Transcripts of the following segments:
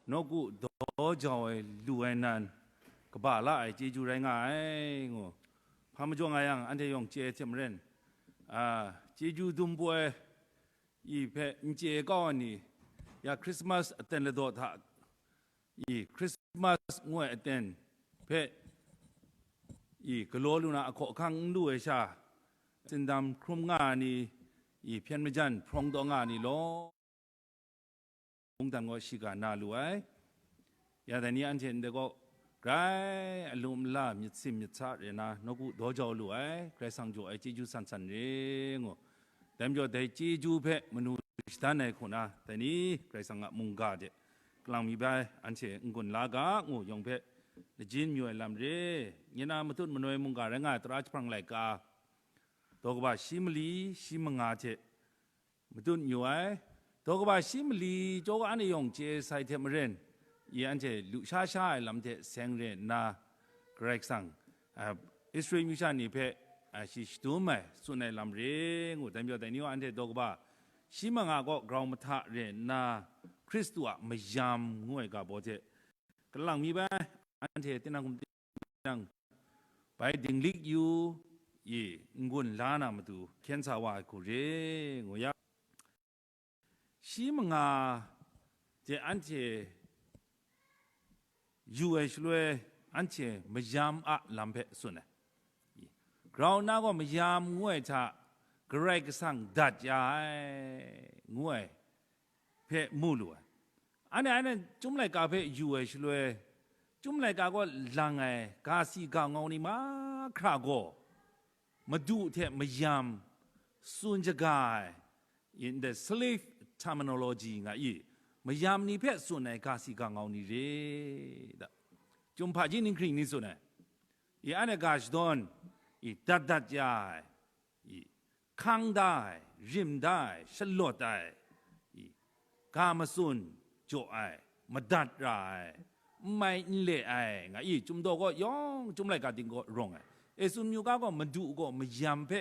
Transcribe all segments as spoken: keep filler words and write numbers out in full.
nawku daw jau ai lu ai nan, kaba la ai chyeju rai nga ai, ngu hpa majaw nga yang, anhte yawng chye ai hte maren, a, chyeju dum poi i hpe n chye kau ai ni, ya Christmas aten ladaw hta i Christmas ngu ai aten hpe i galaw lu na ahkaw ahkang n lu ai sha, tsindam hkrum nga ai ni, i hpyen majan hprawng taw nga ai ni law, mungdan gaw shiga na lu ai. Ya dai ni anhte ndai gaw, grai a lum a la myit sim myit sa re na, nawku daw jau lu ai, Karai Kasang jaw ai chyeju san san re ngu. Dai majaw, dai chyeju hpe manu shadan ai hku na, dai ni Karai Kasang a mungga de kalang mi bai anhte n-gun la ga ngu yawng hpe lajin mayu ai lam re. Nye na matut manoi mungga rai nga ai tara jahprang laika, daw kaba shi mali shi manga hte matut mayu ai. Daw kaba shi mali chyaw ga anhte yawng chye sai hte maren, i anhte lusha sha ai lam hte seng re nna, Karai Kasang, a, Israel myu sha ni hpe, a, shi shadum ai, tsun ai lam re ngu, dai majaw dai ni gaw anhte daw kaba shi manga gaw grau mahta re nna, Hkristu a mayam ngu ai ga baw hte kalang mi bai, anhte tinang hkum tinang bai dinglik yu i n-gun la na matu hkyen sa wa ai hku re ngu ya. Shi manga hte anhte yu ai shaloi, anhte mayam a lam hpe tsun ai. Grau nna gaw mayam ngu ai hta Karai Kasang dat ya ai, ngu ai hpe mu lu ai. Anhte, anhte chyum laika hpe yu ai shaloi, chyum laika gaw lang ai ga si ga ngau ni mahkra gaw, Madu hte mayam tsun shaga ai, in the slave terminology nga i, mayam ni hpe tsun ai ga si ga ngau ni re da. Chyum hpaji ninghkring ni tsun ai, i, anhte ga shadawn, i, dat dat ya ai, i, hkang da ai, rim da ai, shalawt ai, i, ga matsun jaw ai, madat ra ai, n mai n le ai, nga i, Chyum daw gaw yawng Chyum laika ting gaw rawng ai. Esun myu ga gaw Madu gaw mayam hpe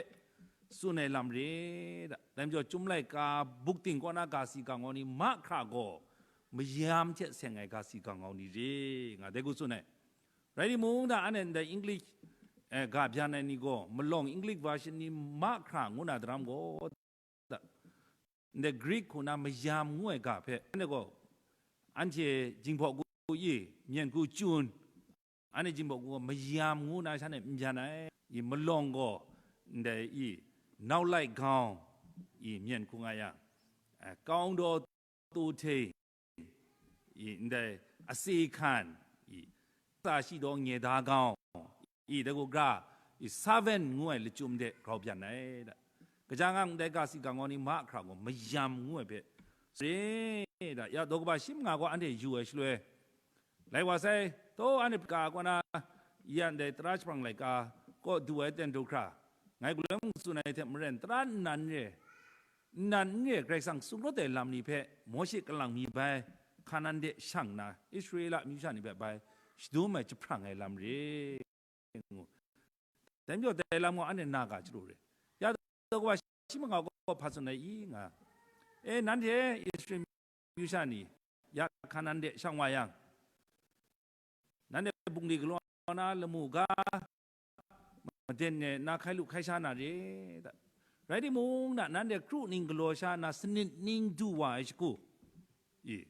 tsun ai lam re da. Dai majaw, Chyum laika buk ting kaw na ga si ga ngau ni mahkra gaw mayam hte seng ai ga si ga ngau ni re, nga dai hku tsun ai. Rai timung, da anhte ndai English, eh, ga byan ai ni gaw, malawng English version ni mahkra ngu na daram gaw, da, ndai Greek hku na mayam ngu ai ga hpe, anhte gaw, anhte Jinghpaw ku i, myen ku chun, anhte Jinghpaw ku gaw mayam ngu na shanhte n byan ai, i, malawng gaw, ndai i, nau lai gaung, i, myen hku nga yang, eh, kaung daw tu hte, i, ndai asi hkan, i, sa shi daw nye da gaung, i, dai hku gra, i, servant ngu ai lachyum de grau byan ai da. Kaja ngang ndai ga si ga ngau ni mahkra gaw mayam ngu ai hpe, re da, ya daw kaba shi manga gaw anhte yu ai shaloi, lai wa sai, taw anhte ga kaw na, ya ndai tara jahprang laika kaw du ai ten du hkra, ngai galoi mung tsun ai hte maren, tara nnan re, nnan n re, Karai Kasang tsun rawt ai lam ni hpe Mawshe kalang mi bai, Hkanan de shang nna, Israela amyu sha ni hpe bai shadum ai jahprang ai lam re ngu. Dai majaw, dai lam gaw anhte na ga chyalu re. Ya daw kaba shi manga gaw hpa tsun ai i nga, e, nanhte Israela amyu sha ni, ya Hkanan de shang wa yang, nanhte bungli galaw na lamu ga, maden e na hkai lu hkai sha na re da. Rai timung, na, nanhte kru ning galaw sha na, sanit ning du wa ai shagu, i,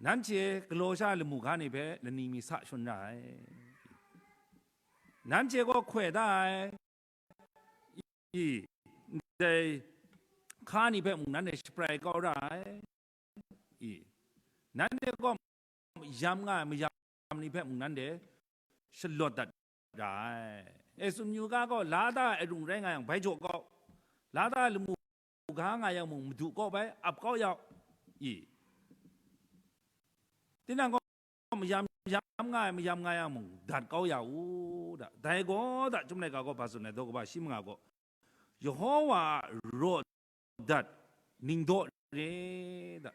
nanhte galaw sha ai lamu ga ni hpe laning mi sa shawn ra ai. Nanhte gaw hkoi da ai, i, ndai hka ni hpe mung nanhte shaprai kau ra ai, i, nanhte gaw mayam nga ai mayam ni hpe mung nanhte shalawt dat ra ai. Esun myu ga gaw la da ai arung rai nga yang, bai jaw kau, la da ai lamu ga nga yang mung, Madu kaw bai ap kau ya u, i, tinang gaw mayam yam nga ai, mayam nga yang mung, dat kau ya u da. Dai gaw da, Chyum laika gaw hpa tsun ai, daw kaba shi manga gaw, Yehova a raw dat ning daw re da,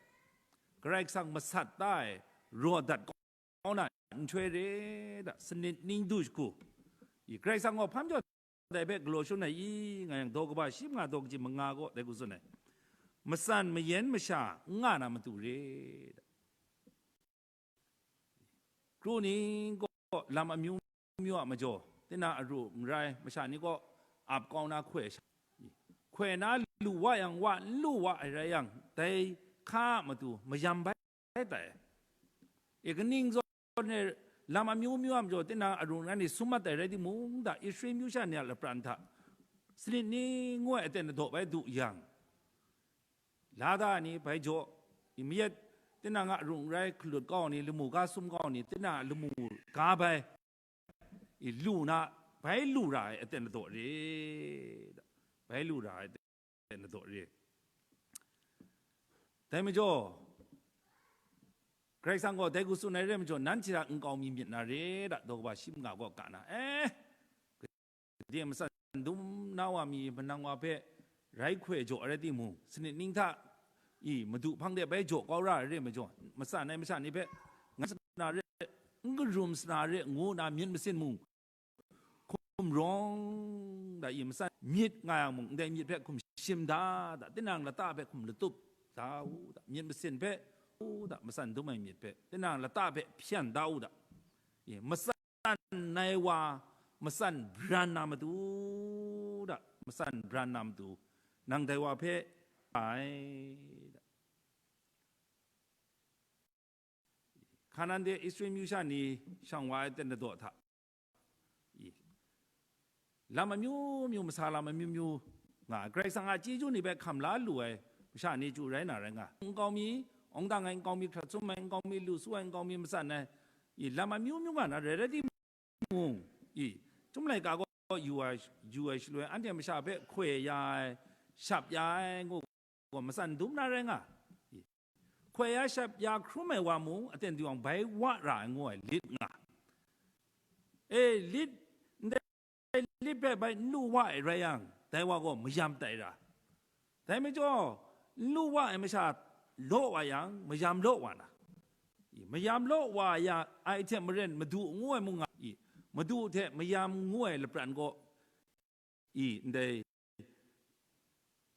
Karai Kasang masat da ai raw dat kau na nhtoi re da, sanit ning du shagu, i, Karai Kasang gaw hpa majaw dai hpe galaw shawn ai i, nga yang, daw kaba shi manga daw kaji manga gaw dai hku tsun ai, matsan mayan masha n nga na matu re da. kru ni kaw lam amyu myu a majaw, tinang aru n rai, masha ni kaw ap kau na hkoi sha, hkoi na lu wa yang, wa n lu wa ai rai yang, dai hka a matu mayam bai tai. E, kaning zawn e, lam amyu myu a majaw, tinang aru n rai ni sum mat ai rai timung, da Israel myu sha ni a lapran hta sanit ni ngu ai aten ladaw bai du yang, la da ni bai jaw, i mayat, tinang a aru n rai hkalut kau ni, lamu ga sum kau ni, tinang a lamu ga bai, i lu na, bai lu ra ai aten ladaw re, bai lu ra ai aten ladaw re. Dai majaw, Karai Kasang gaw dai hku tsun ai re majaw, nanhte a nkau mi myit na re da, daw kaba shi manga gaw ka na, eh, gade matsan dum na wa mi manang wa hpe rai hkoi jaw ai rai timung, sanit ning hta i madu hpang de bai jaw kau ra ai re majaw, matsan ai masha ni hpe, nga sana re, n karum sana re, ngu na myit masin mung, hkum rawng da i matsan myit nga yang mung, ndai myit hpe hkum shim da, da tinang lata hpe hkum latup da u da, myit masin hpe u da, matsan dum ai myit hpe tinang lata hpe hpyan da u da. I, matsan ai wa, matsan bran na matu da, matsan bran na matu, nang dai wa hpe ai da. Kanan de Israel myu sha ni shang wa ai ten ladaw hta, i, lam amyu myu, masa lam amyu myu nga ai, Karai Kasang a chyeju ni hpe hkam la lu ai masha ni chyu rai na rai nga. Nkau mi, awng dang ai nkau mi, hkrat sum ai nkau mi, lu su ai nkau mi, matsan ai, i, lam amyu myu nga na rai rai timung, i, chyum laika gaw yu ai, yu ai shaloi, anhte masha hpe hkoi ya ai, shap ya ai ngu gaw, matsan dum na rai nga. Hkoi ya shap ya hkrum ai wa mung, aten du yang bai wa ra ai ngu ai lit nga. E, lit, ndai lit hpe bai n lu wa ai rai yang, dai wa gaw mayam tai ra. Dai majaw, n lu wa ai masha law wa yang, mayam law wa na. I, mayam law wa ya ai hte maren, madu ngu ai mung nga i, madu hte mayam ngu ai lapran gaw, i, ndai,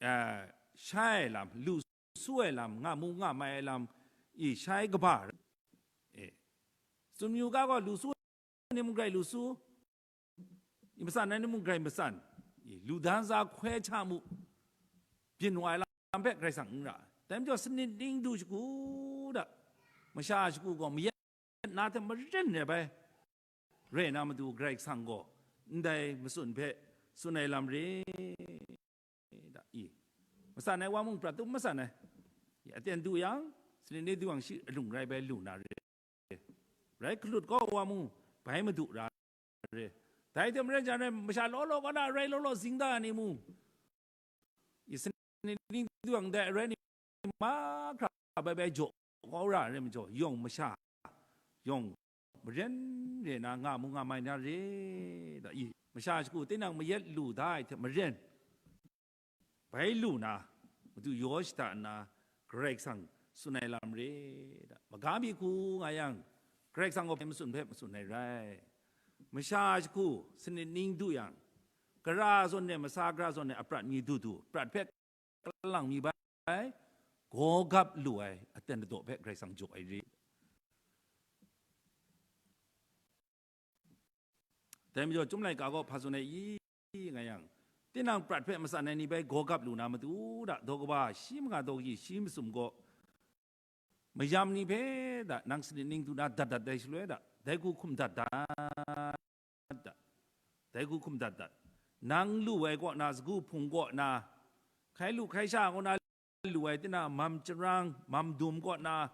a, shai ai lam, lu su ai lam, nga mu nga mai ai lam, i, shai kaba, e, tsun yu ga gaw, lu su ni mung grai lu su, i, matsan ai ni mung grai matsan, i, lu dan za hkoi hta mu, byin wa ai lam hpe Karai Kasang n ra ai. Dai majaw, sanit ning du shagu da, masha shagu gaw mayat na hte maren re bai, rai na matu Karai Kasang gaw ndai matsun hpe tsun ai lam re da i, matsan ai wa mung prat tup matsan ai, i, aten du yang, sanit ni du yang shi alung rai bai lu na re, rai hkalut kau wa mung bai madu ra re. Dai hte maren, jan rai masha law law kaw na rai law law zing da ai ni mung, i, sanit ning du yang dai arai ni mahkra bai bai jaw kau ra ai majaw, yawng masha, yawng maren re na nga mu nga mai na re da i, masha shagu tinang mayat lu da ai hte maren, bai lu na, madu yaw shada nna, Karai Kasang tsun ai lam re da. Maga mi hku nga yang, Karai Kasang gaw matsun hpe matsun ai rai. Masha shagu sanit ning du yang, gara zawn e, masa gara zawn e, aprat mi du du, prat hpe kalang mi bai, gaw gap lu ai aten ladaw hpe Karai Kasang jaw ai re. Dai majaw, Chyum laika gaw hpa tsun ai i, nga yang, tinang prat hpe matsan ai ni bai gaw gap lu na matu da, daw kaba shi manga daw kaji shi masum gaw, mayam ni hpe da, nang sanit ning du na dat dat ai shaloi da, dai hku hkum dat dat da, dai hku hkum dat dat. Nang lu ai kaw na, sagu hpung kaw na, hkai lu hkai sha kaw na, lu ai tina, mam charang, mam dum kaw na,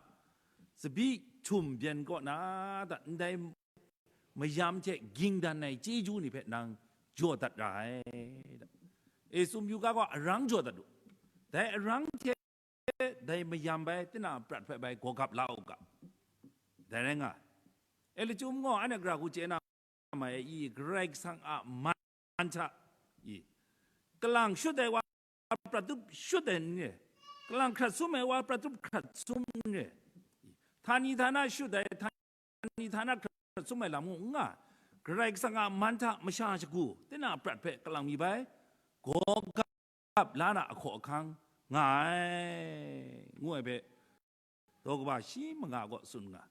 tsabyi htum byen kaw na, da, ndai mayam hte ging dan ai chyeju ni hpe nang jaw dat ra ai, da. E, tsun yu ga gaw arang jaw dat u. Dai arang hte dai mayam bai, tina prat hpe bai gaw gap la u ga. Dai rai nga. E, lachyum gaw, anhte gara hku chye na mai i, Karai Kasang a man hta i, kalang shut ai wa prat tup shut ai n re, kalang hkrat sum ai wa prat tup hkrat sum n re, htani htana shut ai, htani htana hkrat sum ai lam mung n nga, Karai Kasang a man hta masha shagu, tina prat hpe kalang mi bai, gaw gap la na ahkaw ahkang nga ai, ngu ai hpe, daw kaba shi manga gaw tsun nga.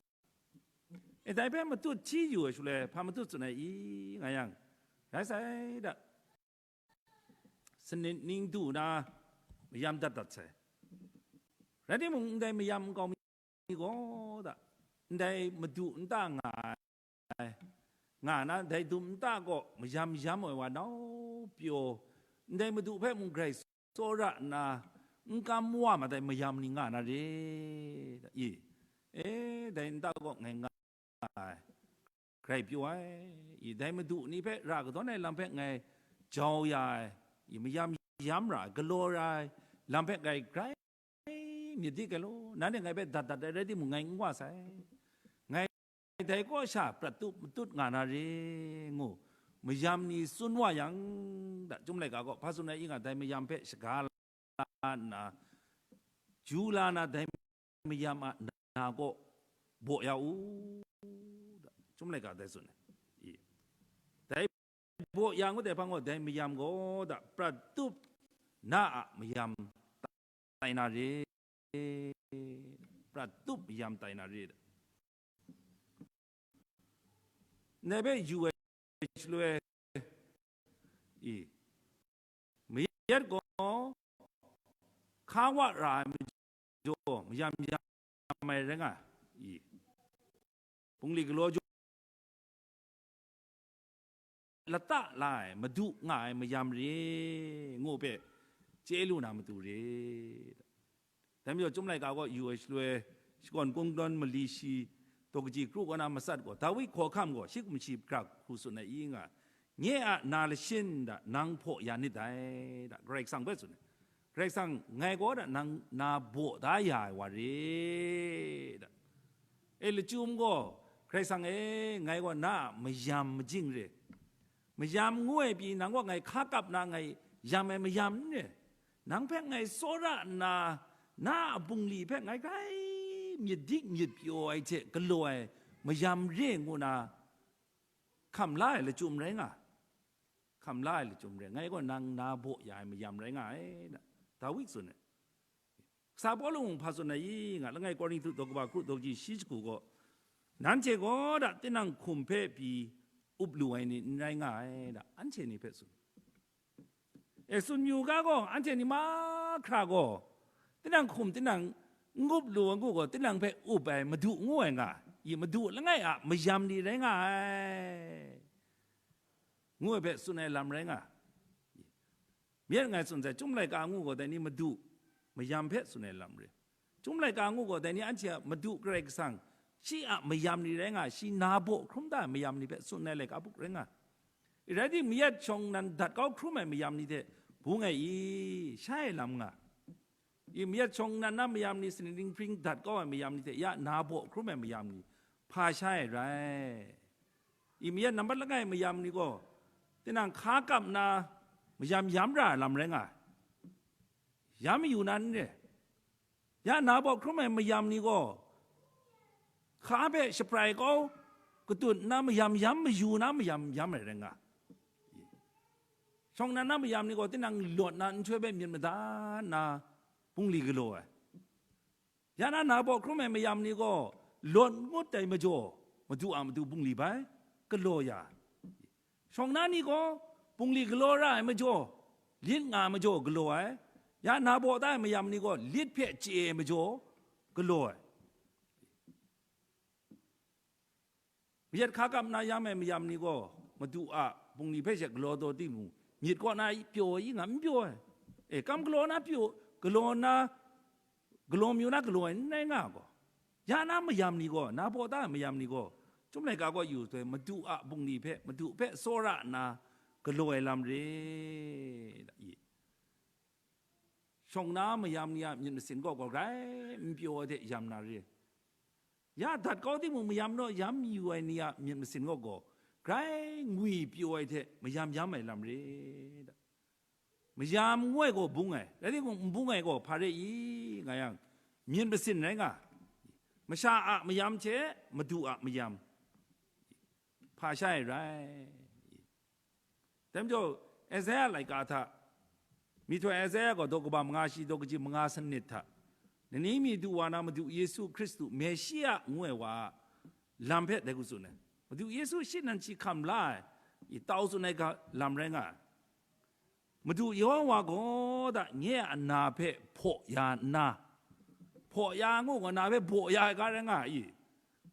E, dai hpe matut hti yu ai shaloi, hpa matut tsun ai i, nga yang, rai sai da, sanit ning du na mayam dat dat sai. Rai timung, ndai mayam nkau mi gaw da, ndai madu nta nga ai, nga na, dai dum nta gaw mayam yam ai wa nau pyaw, ndai madu hpe mung grai tsawra nna, n kam wa mat ai mayam ni nga na re, da, i, e, dai nta gaw ngai nga ai, grai pyaw ai, i, dai madu ni hpe ra kadawn ai lam hpe ngai jau ya ai, i, mayam yam ra ai, galaw ra ai lam hpe ngai grai myit dik ai law, nanhte ngai hpe dat dat ai rai timung, ngai n wa sai. Ngai dai kaw sha prat tup matut nga na re, ngu mayam ni tsun wa yang, da, Chyum laika gaw hpa tsun ai i nga, dai mayam hpe shaga la nna, ju la na, dai mayam a na kaw baw ya u, da, Chyum laika dai tsun ai. I, dai baw ya ngut ai hpang gaw, dai mayam gaw, da, prat tup na a mayam tai na re, prat tup mayam tai na re, da. Ndai hpe yu ai shaloi, i, mayat gaw hka wa ra ai majaw, mayam yam ai rai nga ai, i, bungli galaw jaw lata la ai, madu nga ai mayam re, ngu hpe chye lu na matu re. Dai majaw, Chyum laika gaw yu ai shaloi, shakawn kungdawn mali shi daw kaji kru kaw na matsat gaw, Dawi hkawhkam gaw shi hkum shi hkra hku tsun ai i nga, nye a na lashin da nang hpaw ya nit dai, da, Karai Kasang hpe tsun ai. Karai Kasang, ngai gaw da nang na baw da ya ai wa re, da. E, lachyum gaw, Karai Kasang e, ngai gaw na a mayam majing re, mayam ngu ai pyi, nang gaw ngai hka kap na ngai yam ai mayam n re, nang hpe ngai tsawra nna, na a bungli hpe ngai grai myit dik myit pyaw ai hte galaw ai mayam re, ngu na hkam la ai lachyum rai nga, hkam la ai lachyum re, ngai gaw nang na baw ya ai mayam rai nga ai, da, Dawi tsun ai. Kasa Pawlu mung hpa tsun ai i nga, langai Korinhtu daw kaba kru daw kaji shi shagu gaw, nanhte gaw da tinang hkum hpe pyi up lu ai ni n rai nga ai, da, anhte ni hpe tsun. E, tsun yu ga gaw, anhte ni mahkra gaw tinang hkum, tinang n up lu ai ngu gaw, tinang hpe up ai madu ngu ai nga, i, madu langai a mayam ni rai nga ai, ngu ai hpe tsun ai lam rai nga. Myit ngai tsun sai, Chyum laika ngu gaw, dai ni madu mayam hpe tsun ai lam re. Chyum laika ngu gaw, dai ni anhte a madu Karai Kasang, shi a mayam ni rai nga, shi na baw hkrum da ai mayam ni hpe tsun ai laika buk rai nga. I rai timung, mayat shawng nnan dat kau hkrum ai mayam ni hte bung ai i, sha ai lam nga. I, mayat shawng nnan na mayam ni, sanit dinghpring dat kau ai mayam ni hte ya na baw hkrum ai mayam ni, hpa sha ai rai? I, mayat nambat langai mayam ni gaw, tinang hka kap nna mayam yam ra ai lam rai nga ai. Yam mayu na n re. Ya na baw hkrum ai mayam ni gaw, hka hpe shaprai kau, katut nna mayam yam mayu na mayam yam ai rai nga. Shawng nnan na mayam ni gaw, tinang lawt na nhtoi hpe myit mada nna bungli galaw ai. Ya na, na baw hkrum ai mayam ni gaw, lawt ngut ai majaw, madu a matu bungli bai galaw ya. Shawng na ni gaw, bungli galaw ra ai majaw, lit nga ai majaw galaw ai. Ya na baw da ai mayam ni gaw, lit hpe chye ai majaw galaw ai. Mayat hka kap na yam ai mayam ni gaw, madu a bungli hpe she galaw taw timung, myit kaw na pyaw ai nga, n pyaw ai. E, kam galaw na pyaw, galaw na, galaw mayu na galaw ai n rai nga gaw, ya na mayam ni gaw, na baw da ai mayam ni gaw, Chyum laika gaw yu ai, madu a bungli hpe, madu hpe tsawra nna galaw ai lam re, da, i. Shawng na mayam ni a myit masin gaw, gaw grai n pyaw ai hte yam na re. Ya dat kau timung, mayam naw yam yu ai ni a myit masin gaw, gaw grai ngwi pyaw ai hte mayam yam ai lam re, da. Mayam ngu ai gaw bung ai, rai timung, n bung ai gaw hpa re i, nga yang, myit masin rai nga. Masha a mayam hte madu a mayam hpa sha ai rai. Dai majaw, Isaya laika hta, myihtoi Isaya gaw daw kaba manga shi, daw kaji manga sanit hta, Nani mi du wa na Madu Yesu Hkristu, Meshia ngu ai wa a lam hpe dai hku tsun ai. Madu Yesu shi nan shi hkam la ai, i tau tsun ai ga lam rai nga ai. Madu Yehowa gaw da nye a na hpe hpaw ya nna, hpaw ya ngu gaw na hpe baw ya ai ga rai nga ai i?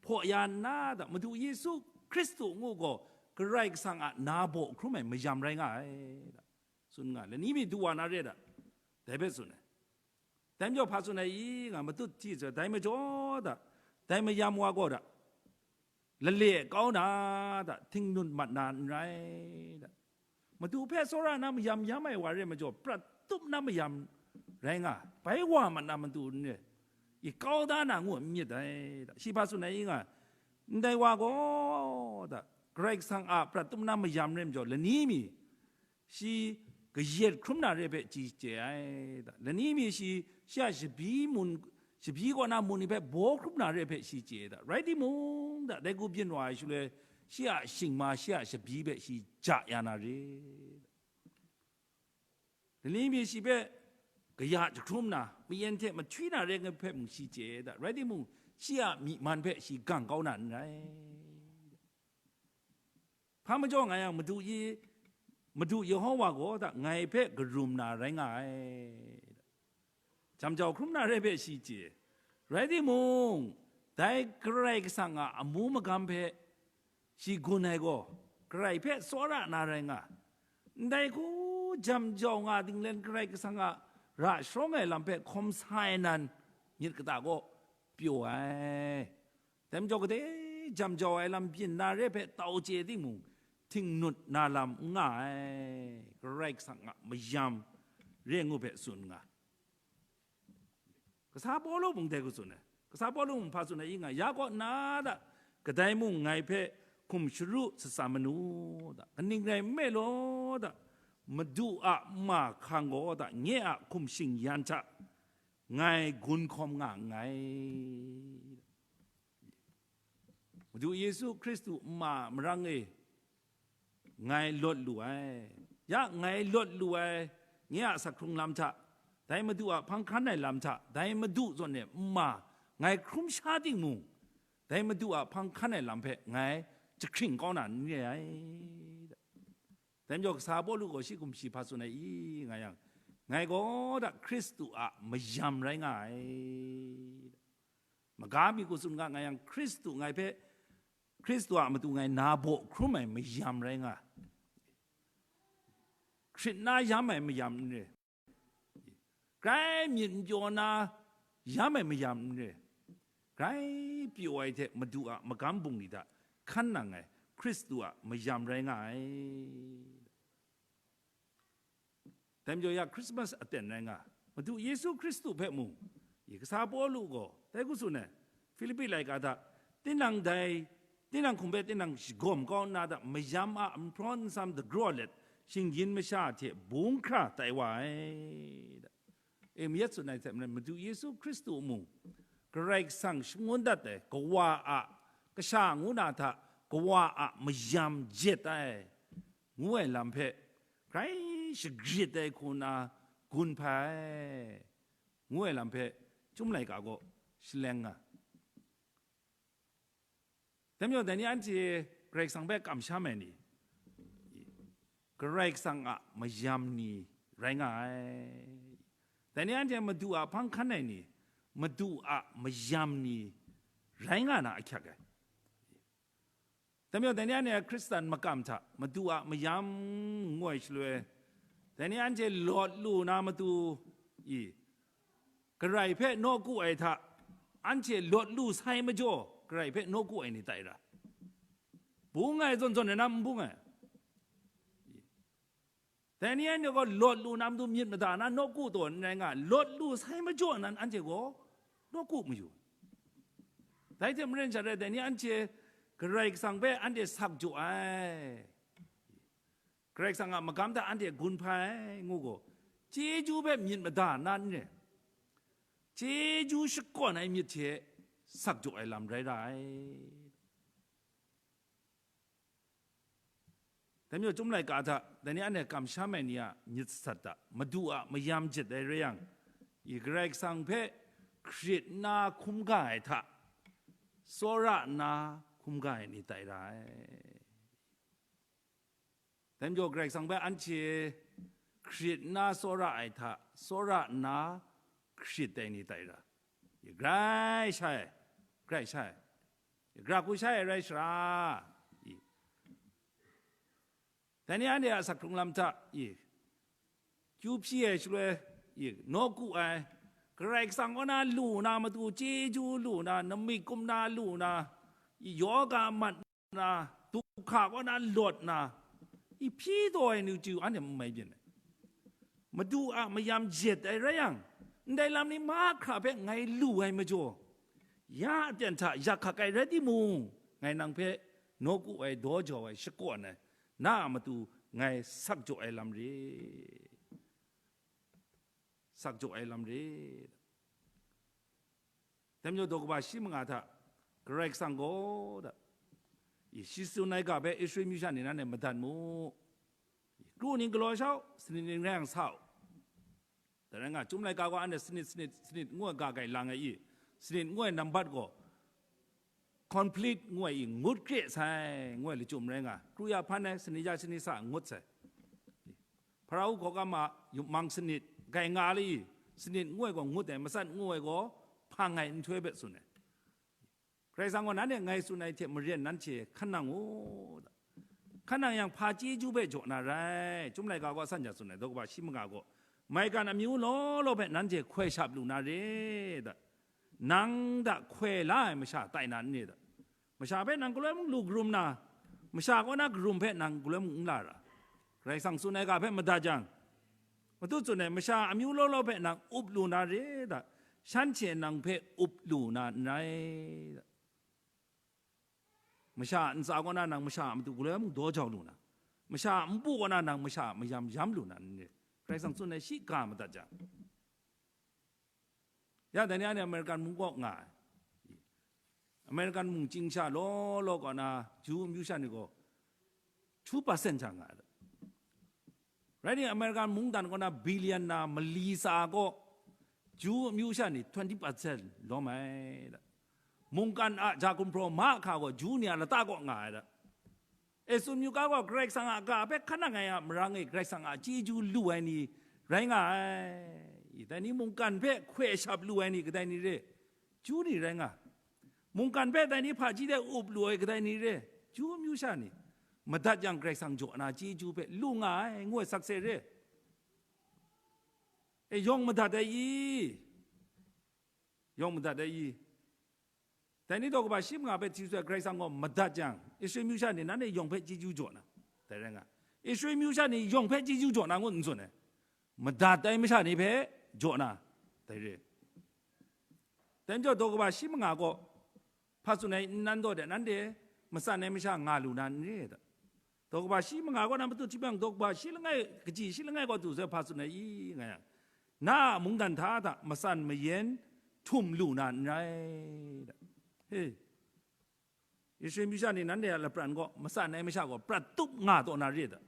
Hpaw ya nna da Madu Yesu Hkristu ngu gaw Karai Kasang a na baw hkrum ai mayam rai nga ai da tsun nga ai. Lani mi du wa na re da, dai hpe tsun ai. Dai majaw hpa tsun ai i nga matut hti sai, dai majaw da, dai mayam wa gaw da, lale kau na da, htingnut mat na n rai da. Madu hpe tsawra na mayam yam ai wa re majaw, prat tup na mayam rai nga, bai wa mat na matu n re, i kau da na ngu n myit dai da. Shi hpa tsun ai i nga, ndai wa gaw da, Karai Kasang a prat tup na mayam re majaw, lani mi shi kayat hkrum na re hpe shi chye ai da. Lani mi shi, shi a shabi mun, shabi kaw na mun ni hpe baw hkrum na re hpe shi chye ai da. Rai timung da, dai hku byin wa ai shaloi, shi a shingma, shi a shabi hpe shi ja ya na re. Lani mi shi hpe kaya jahkrum na, mayen hte mahtwi na re ai hpe mung shi chye ai da. Rai timung, shi a myi man hpe shi gang kau na n rai. Hpa majaw nga yang, Madu i, Madu Yehowa gaw da ngai hpe karum na rai nga ai. Jam jau hkrum na re hpe shi chye. Rai timung, dai Karai Kasang a amu magam hpe shi gun ai gaw, Karai hpe tsawra na rai nga. Ndai hku jam jau nga dinglen Karai Kasang a ra sharawng ai lam hpe hkawm sa ai nan, myit kata kaw pyaw ai. Dai majaw, gade jam jau ai lam byin na re hpe tau chye timung, htingnut na lam n nga ai, Karai Kasang a mayam re ngu hpe tsun nga. Kasa Pawlu mung dai hku tsun ai. Kasa Pawlu mung hpa tsun ai i nga, ya kaw na da, kadai mung ngai hpe hkum sharu shatsam manu da, kaning rai nme law da, Madu a ma hkang gaw da, nye a hkum shingyan hta ngai gun hkawm nga nngai. Madu Yesu Hkristu ma marang e ngai lawt lu ai. Ya ngai lawt lu ai, nye a sak hkrung lam hta, dai Madu a hpang hkan ai lam hta, dai Madu zawn e ma ngai hkrum sha timung, dai Madu a hpang hkan ai lam hpe ngai jahkring kau na n re ai. Dai majaw, kasa Pawlu gaw shi hkum shi hpa tsun ai i nga yang, ngai gaw da Hkristu a mayam rai nga ai. Maga mi hku tsun nga, nga yang, Hkristu ngai hpe, Hkristu a matu ngai na baw hkrum ai mayam rai nga, hkrit na yam ai mayam n re, grai myit n pyaw na yam ai mayam n re, grai pyaw ai hte Madu a magam bungli hta hkan nang ai Hkristu a mayam rai nga ai. Dai majaw ya Christmas aten rai nga, Madu Yesu Hkristu hpe mung, i kasa Pawlu gaw dai hku tsun ai, Filipi laika hta, tinang dai, tinang hkum hpe tinang shagawm kau nna hta, mayam a nhprawn nsam dagraw let, shinggyim masha hte bung hkra tai wa ai. E, mayat tsun ai hte maren, Madu Yesu Hkristu mung, Karai Kasang shangun dat ai, Kawa a, Kasha ngu na hta, Kawa a mayam jet ai, ngu ai lam hpe grai shagrit ai hku na gun hpai ai, ngu ai lam hpe Chyum laika gaw shaleng nga. Dai majaw, dai ni anhte Karai Kasang hpe kamsham ai ni, Karai Kasang a mayam ni rai nga ai. Dai ni anhte Madu a hpang hkan ai ni, Madu a mayam ni rai nga na ahkyak ai. Dai majaw, dai ni anhte Hkristan makam hta Madu a mayam ngu ai shaloi, dai ni anhte lawt lu na matu i, Karai hpe nawku ai hta, anhte lawt lu sai majaw, Karai hpe nawku ai ni tai ra? Bung ai zawn zawn ai na, n bung ai? Dai ni anhte gaw lawt lu na matu myit mada na nawku taw n rai nga, lawt lu sai majaw nan anhte gaw nawku mayu. Dai hte maren sha rai, dai ni anhte Karai Kasang hpe anhte sak jaw ai, Karai Kasang a magam hta anhte gun hpai ai ngu gaw, chyeju hpe myit mada na n re, chyeju shakawn ai myit hte sak jaw ai lam rai ra ai. Dai majaw, Chyum laika hta dai ni anhte kamsham ai ni a myit sat hta, Madu a mayam jet ai rai yang, i Karai Kasang hpe hkrit nna hkrum ga ai hta, tsawra nna hkrum ga ai ni tai ra ai. Dai majaw Karai Kasang hpe anhte hkrit nna tsawra ai hta, tsawra nna hkrit ai ni tai ra. Grai sha ai, grai sha ai, gara hku sha ai rai sara, i. Dai ni anhte a asak hkrung lam hta, i, kyu hpyi ai shaloi, i, nawku ai, Karai Kasang kaw na lu na matu, chyeju lu na, namik kum na lu na, i, yoga mat na, duhkra kaw na lawt na, i, hpyi taw ai ni chyu anhte n mai byin ai. Madu a mayam jet ai rai yang, ndai lam ni mahkra hpe ngai lu ai majaw, ya aten hta yak hkak ai rai timung, ngai nang hpe nawku ai, daw jau ai, shakawn ai, na a matu ngai sak jaw ai lam re, sak jaw ai lam re. Dai majaw daw kaba shi manga hta Karai Kasang gaw da, i, shi tsun ai ga hpe Israel myu sha ni nan e madat mu. Kru ning galaw sha u, sanit ning rai yang sa u. Dai rai nga, Chyum laika gaw anhte sanit, sanit, sanit ngu ai ga gai lang ai i, sanit ngu ai nambat gaw complete ngu ai i, ngut kre sai ngu ai lachyum rai nga, kru ya hpan ai sanit ya sanit sa ngut sai. Hparau hkawhkam a yupmang sanit, gai nga le i, sanit ngu ai gaw ngut ai, matsat ngu ai gaw hpang ai nhtoi hpe tsun ai. Karai Kasang gaw nanhte ngai tsun ai hte maren nanhte hkan nang u, hkan nang yang hpa chyeju hpe jaw na rai? Chyum laika gaw san ja tsun ai, daw kaba shi manga gaw, maigan amyu law law hpe nanhte hkoi shap lu na re da, nang da hkoi la ai masha tai na n re da? Masha hpe nang galoi mung lu karum na, masha kaw na karum hpe nang galoi mung n la ra? Karai Kasang tsun ai ga hpe madat jang, Madu tsun ai, masha amyu law law hpe nang up lu na re da? Shanhte nang hpe up lu na n rai da? Masha a ntsa kaw na nang masha a matu galoi mung daw jau lu na, masha a npu kaw na nang masha a mayam yam lu na n re? Karai Kasang tsun ai shi ga madat jang, ya dai ni anhte American mung kaw nga ai. American mung chying sha law law kaw na Ju amyu sha ni gaw two percent hta nga ai. Rai nna, American mungdan kaw na billion na mali tsa gaw, Ju amyu sha ni twenty percent lawm ai da. Mungkan a ja gumhpraw mahkra gaw, Ju ni a lata kaw nga ai da. Esun myu ga gaw Karai Kasang a ga hpe hkan nang ai a marang e Karai Kasang a chyeju lu ai ni rai nga ai. Dai ni mungkan hpe hkoi shap lu ai ni kadai ni re? Ju ni rai nga. Mungkan hpe dai ni hpaji de up lu ai kadai ni re? Ju amyu sha ni. Madat yang Karai Kasang jaw na chyeju hpe lu nga ai, ngu ai sakse re. E, yawng madat ai i? Yawng madat ai i? Dai ni daw kaba shi manga hpe hti sut ai Karai Kasang gaw madat jang, Israel myu sha ni nanhte yawng hpe chyeju jaw na, dai rai nga. Israel myu sha ni yawng hpe chyeju jaw na ngut n tsun ai. Madat ai masha ni hpe jaw na, dai re. Dai majaw daw kaba shi manga gaw, hpa tsun ai nnan daw de, nanhte matsan ai masha nga lu na n re da? Daw kaba shi manga kaw na matut hti yang, daw kaba shi langai, kaji shi langai kaw du sai hpa tsun ai i, nga yang, na a mungdan hta hta matsan mayan htum lu na n rai da. He, Israel myu sha ni nanhte a lapran kaw matsan ai masha gaw prat tup nga taw na re da?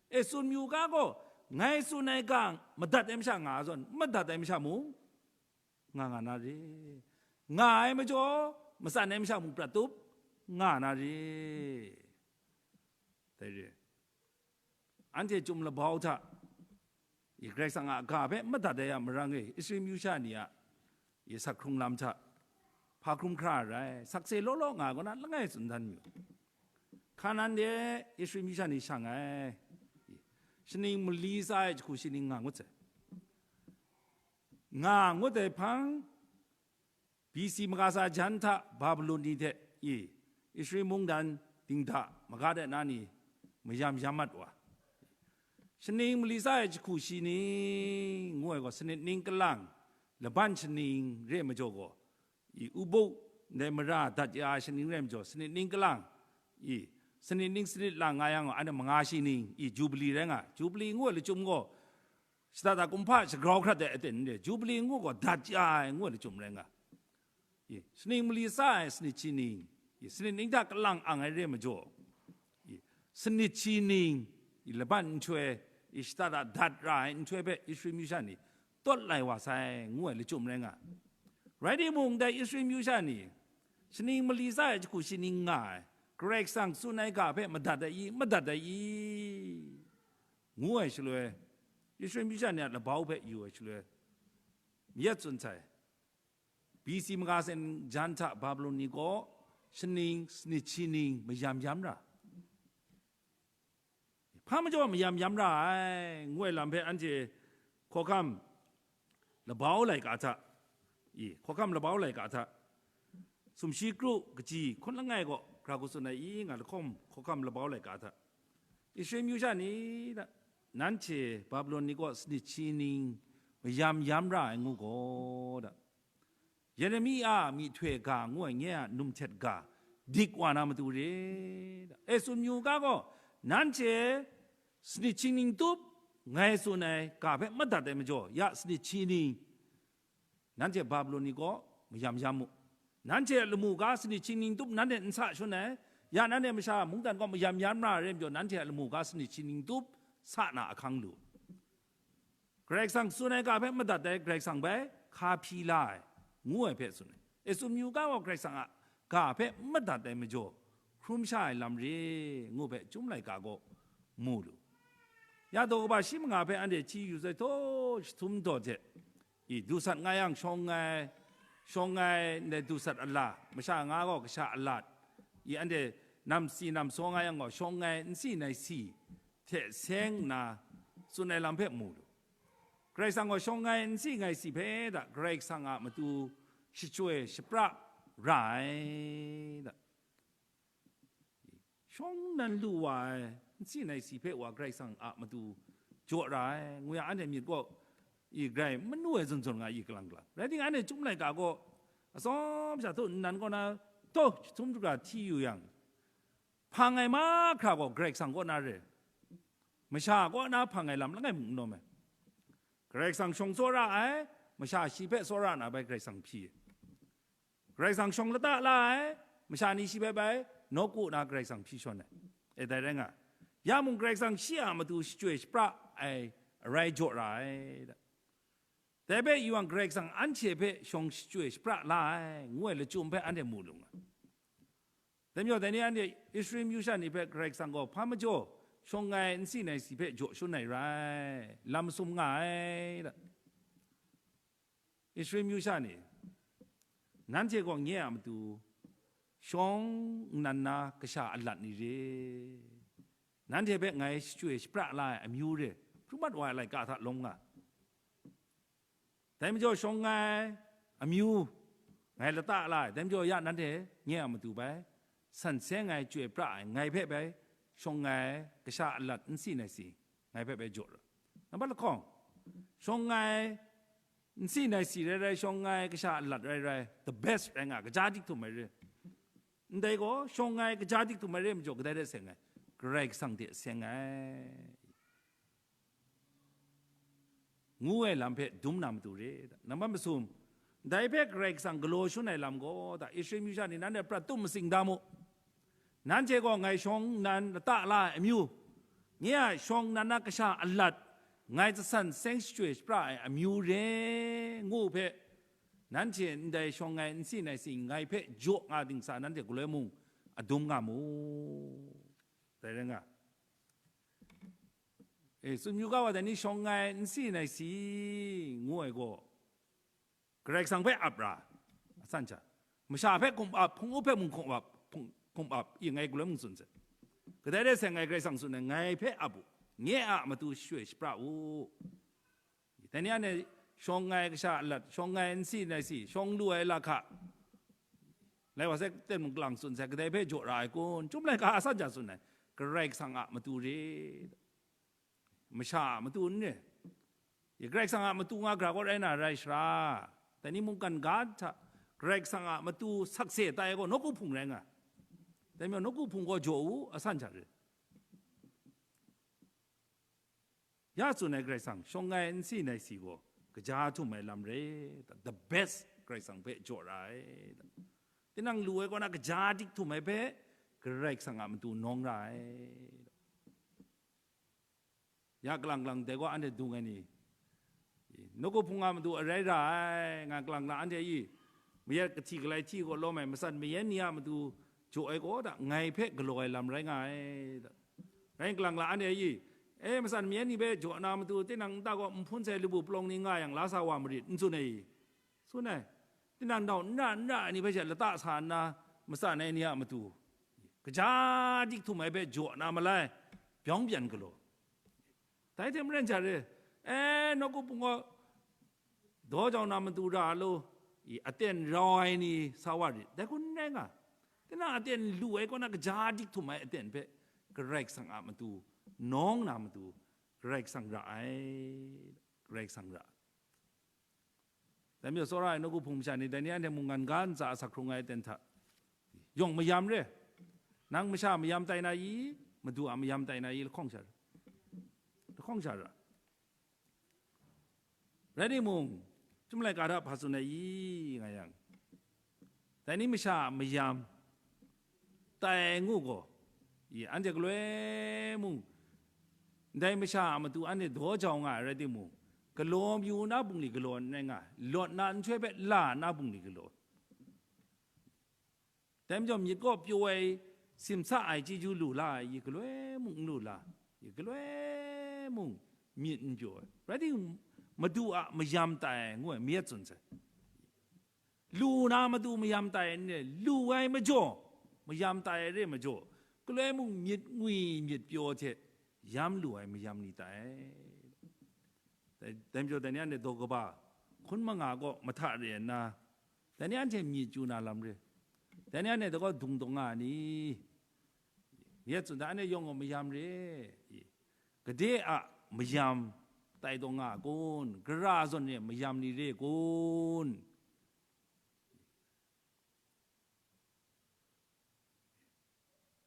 Esun myu ga gaw, ngai tsun ai ga madat ai masha nga zawn, madat ai masha mung nga nga na re. Nga ai majaw, matsan ai masha mung prat tup nga na re. Dai re. Anhte chyum labau hta, i Karai Kasang a ga hpe madat ai a marang e, Israel myu sha ni a i asak hkrung lam hta, hpa hkrum hkra ai rai, sakse law law nga ai kaw na langai tsun dan yu. Hkanan de Israel myu sha ni shang ai, shaning mali tsa ai jahku shi ning nga ngut sai. Nga ngut ai hpang, B C makasa jan hta Babilon ni hte i Israel mungdan dingda maga de na ni mayam yam mat wa. Shaning mali tsa ai jahku shi ni ngu ai gaw, sanit ning kalang, laban shaning re majaw gaw, i ubuk ndai mara dat ya ai shaning re majaw, sanit ning kalang, i sanit ning sanit lang nga yang gaw, anhte manga shi ning, i jubili rai nga, jubili ngu ai lachyum gaw, shada da kumhpa shagrau hkrat ai aten n re, jubili ngu gaw dat ya ai ngu ai lachyum rai nga. I, shaning mali tsa ai sanit shi ning, i, sanit ning hta kalang ang ai re majaw, i, sanit shi ning, i, laban nhtoi, i, shada da dat ra ai nhtoi hpe Israel myu sha ni tawt lai wa sai, ngu ai lachyum rai nga. Rai timung, dai Israel myu sha ni, Shaning mali tsa ai jahku shaning nga ai, Karai Kasang tsun ai ga hpe madat ai i, madat ai i, ngu ai shaloi, Israel myu sha ni a labau hpe yu ai shaloi, yet tsun sai, B C maga sen jan hta Babilon ni gaw shaning sanit shi ning mayam yam ra. Hpa majaw mayam yam ra ai, ngu ai lam hpe anhte hkawhkam labau laika hta, i, hkawhkam labau laika hta, sumshi kru kaji hkun langai gaw, hkra hku tsun ai i nga lahkawm, hkawhkam labau laika hta, Israel myu sha ni, nanhte Babilon ni kaw sanit shi ning mayam yam ra ai ngu gaw, da, Yeremi a myihtoi ga ngu ai nye a num htet ga dik wa na matu re, da. E tsun yu ga gaw, nanhte sanit shi ning tup ngai tsun ai ga hpe madat ai majaw, ya sanit shi ning nanhte Babilon ni kaw mayam yam mu. Nanhte a lamu ga sanit shi ning tup nanhte n sa shun ai, ya nanhte masha mungdan kaw mayam yam ra ai rai majaw, nanhte a lamu ga sanit shi ning tup sa na ahkang lu. Karai Kasang tsun ai ga hpe madat ai Karai Kasang bai hka hpyi la ai, ngu ai hpe tsun ai. E tsun yu ga gaw Karai Kasang a ga hpe madat ai majaw, hkrum sha ai lam re, ngu hpe Chyum laika gaw mu lu. Ya daw kaba shi manga hpe anhte hti yu sai htaw, jahtum daw hte, i, dusat nga yang shawng ai, shawng ai ndai dusat ala, masha nga gaw kasha alat, i, anhte nam si nam saw nga yang gaw shawng ai nsi nai si hte seng nna tsun ai lam hpe mu lu. Karai Kasang gaw shawng ai nsi nai si hpe da Karai Kasang a matu shachyoi shapra ra ai, da. Shawng nan lu wa ai, nsi nai si hpe wa Karai Kasang a matu jaw ra ai, ngu yang anhte myit gaw i grai manu ai zawn zawn nga i kalang kalang. Rai timung, anhte Chyum laika gaw atsawm sha htaw nnan kaw na, taw jahtum dagra hti yu yang, hpang ai mahkra gaw Karai Kasang kaw na re, masha kaw na hpang ai lam langai mung n lawm ai. Karai Kasang shawng tsawra ai, masha shi hpe tsawra na bai Karai Kasang hpyi. Karai Kasang shawng lata la ai, masha ni shi hpe bai nawku na Karai Kasang hpyi shawn ai. E dai rai nga, ya mung Karai Kasang shi a matu shachyoi shapra ai arai jaw ra ai, da. Dai hpe yu yang Karai Kasang anhte hpe shawng shachyoi shapra la ai, ngu ai lachyum hpe anhte mu lu nga. Dai majaw, dai ni anhte Israel myu sha ni hpe Karai Kasang gaw hpa majaw shawng ai nsi nai si hpe jaw shun ai rai, lam sum nga ai, da. Israel myu sha ni, nanhte gaw nye a matu shawng nnan na kasha alat ni re? Nanhte hpe ngai shachyoi shapra la ai amyu re, hkrum mat wa ai laika hta lawm nga. Dai majaw shawng ai amyu ngai lata la ai, dai majaw ya nanhte nye a matu bai san seng ai, chyoi pra ai, ngai hpe bai shawng ai kasha alat nsi nai si ngai hpe bai jaw ra. Nambat lahkawng, shawng ai nsi nai si rai rai, shawng ai kasha alat rai rai, the best rai nga, kaja dik htum ai re. Ndai gaw, shawng ai kaja dik htum ai re majaw, kadai de seng ai? Karai Kasang de seng ai, ngu ai lam hpe dum na matu re. Nambat masum, ndai hpe Karai Kasang galaw shun ai lam gaw, da, Israel myu sha ni, nanhte prat tum matsing da mu. Nanhte gaw ngai shawng nnan lata la ai amyu, nye a shawng nnan na kasha alat, ngai jasan seng shachyoi shapra ai amyu re, ngu hpe, nanhte ndai shawng ai nsi nai si ngai hpe jaw nga dingsa nanhte galoi mung adum nga mu. Dai rai nga, e, tsun yu ga wa, dai ni shawng ai nsi nai si ngu ai gaw, Karai Kasang hpe ap ra, a san sha, masha hpe hkum ap, hpung up hpe mung hkum ap, hpung, hkum ap, i ngai galoi mung tsun sai. Kadai rai sai, ngai Karai Kasang tsun ai, ngai hpe ap u, nye a matu shachyoi shapra u. Dai ni anhte shawng ai kasha alat, shawng ai nsi nai si, shawng lu ai lahka, lai wa sai, ten mung kalang tsun sai, kadai hpe jaw ra ai kun? Chyum laika a san sha tsun ai, Karai Kasang a matu re, masha a matu n re. Ya Karai Kasang a matu nga gra gaw rai na rai sara, dai ni mungkan ga hta Karai Kasang a matu sakse tai gaw nawku hpung rai nga. Dai majaw nawku hpung gaw jaw u, a san sha re. Ya tsun ai Karai Kasang, shawng ai nsi nai si gaw kaja htum ai lam re, the best Karai Kasang hpe jaw ra ai. Tinang lu ai kaw na kaja dik htum ai hpe Karai Kasang a matu nawng ra ai. Ya kalang kalang dai gaw anhte dung ai ni, nawku hpung a matu arai ra ai, nga kalang kalang anhte i, mayat kahti galai hti kaw lawm ai matsan mayan ni a matu jaw ai gaw da, ngai hpe galaw ai lam rai nga ai da. Rai kalang la, anhte e, e, matsan mayan ni hpe jaw na matu tinang nta gaw nhpun sai labu palawng ni nga yang la sa wa marit, n tsun ai, tsun ai. Tinang nau n ra n ra ai ni hpe she lata sa nna matsan ai ni a matu, kaja dik htum ai hpe jaw na malai, byawng byan galaw. Dai hte maren sha re, e, nawku hpung gaw daw jau na matu ra lu, i, aten rau ai ni sa wa rit, dai hku n rai nga. Tinang aten lu ai kaw na kaja dik htum ai aten hpe Karai Kasang a matu, nawng na matu, Karai Kasang ra ai, Karai Kasang ra. Dai majaw tsawra ai nawku hpung masha ni, dai ni anhte mungkan ga ntsa a sak hkrung ai aten hta yawng mayam re. Nang masha mayam tai na i, madu a mayam tai na i, lahkawng sha ra, lahkawng sha ra. Rai timung, chyum laika hta hpa tsun ai i, nga yang, dai ni masha a mayam tai ngu gaw, i, anhte galoi mung, ndai masha a matu anhte daw jau nga ai rai timung, galaw mayu na bungli galaw n rai nga, lawt na nhtoi hpe la na bungli galaw. Dai majaw myit kaw pyaw ai, simsa ai chyeju lu la ai, yi galoi mung n lu la, yi galoi mung myit n pyaw ai. Rai timung, madu a mayam tai ngu ai, myit tsun sai. Lu na matu mayam tai n re, lu ai majaw, mayam tai ai re majaw, galoi mung myit ngwi myit pyaw hte yam lu ai mayam ni tai. Dai, dai majaw, dai ni anhte daw kaba hkun manga kaw mahta re nna, dai ni anhte myit chyu na lam re. Dai ni anhte dai gaw dung dawng nga ai ni? Myit tsun, dai anhte yawng gaw mayam re. Gade a mayam tai dawng nga ai kun? Gara zawn re mayam ni re kun?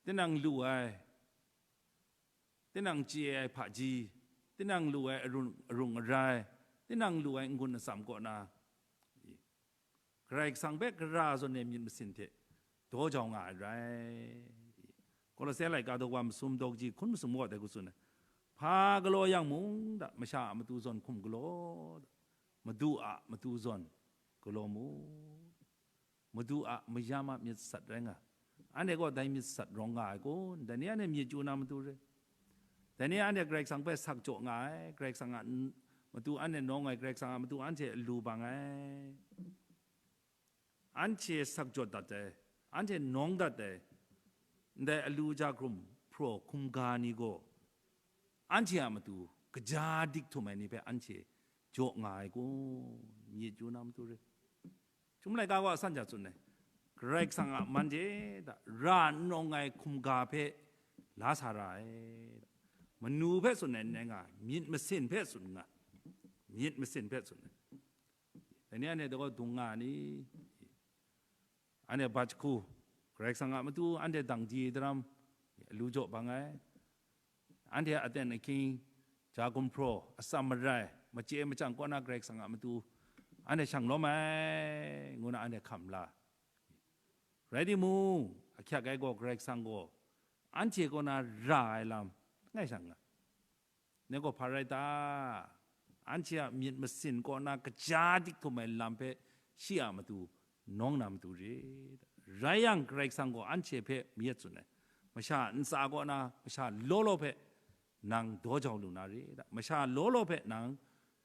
Tinang lu ai, tinang chye ai hpaji, tinang lu ai arung, arung arai, tinang lu ai n-gun atsam kaw na, Karai Kasang hpe gara zawn e myit masin hte daw jau nga ai rai. Kolose laika daw wa masum daw kaji hkun masum gaw dai hku tsun ai. Hpa galaw yang mung da, masha a matu zawn hkum galaw da, madu a matu zawn galaw mu. Madu a mayam a myit sat rai nga. Anhte gaw dai myit sat rawng nga ai kun? Dai ni anhte myit chyu na matu re. Dai ni anhte Karai Kasang hpe sak jaw nga ai, Karai Kasang a n-, matu anhte nawng ai, Karai Kasang a matu anhte alu bang ai. Anhte sak jawt dat ai, anhte nawng dat ai, ndai alu ja hkrum hpraw hkum ga ni gaw, anhte a matu kaja dik htum ai ni hpe anhte jaw nga ai kun? Myit chyu na matu re. Chyum laika gaw a san ja tsun ai, Karai Kasang a man de da, ra n rawng ai hkum ga hpe la sa ra ai. Manu hpe tsun ai n rai nga, myit masin hpe tsun nga, myit masin hpe tsun ai. Dai ni anhte dai gaw dung nga ni? Anhte bat jahku, Karai Kasang a matu anhte dang di daram, lu jaw bang ai. Anhte a aten ahkying, ja gumhpraw, atsam marai, machye machyang kaw na Karai Kasang a matu anhte shang lawm ai, ngu na anhte hkam la. Rai timung, ahkyak ai gaw Karai Kasang gaw anhte kaw na ra ai lam langai shang nga. Ngai gaw hpa rai ta? Anhte a myit masin kaw na kaja dik htum ai lam hpe shi a matu nawng na matu re. Rai yang, Karai Kasang gaw anhte hpe mayat tsun ai, masha ntsa kaw na masha law law hpe nang daw jau lu na re da, masha law law hpe nang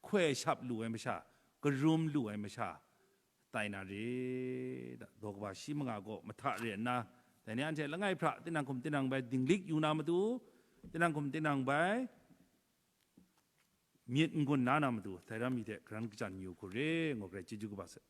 hkoi shap lu ai masha, karum lu ai masha, tai na re da, daw kaba shi manga gaw mahta re nna, dai ni anhte langai hpra tinang hkum tinang bai dinglik yu na matu, tinang hkum tinang bai myit n-gun na na matu, dai ram mi hte karan kajan yu hku re, ngu hkrai chyeju kaba sai.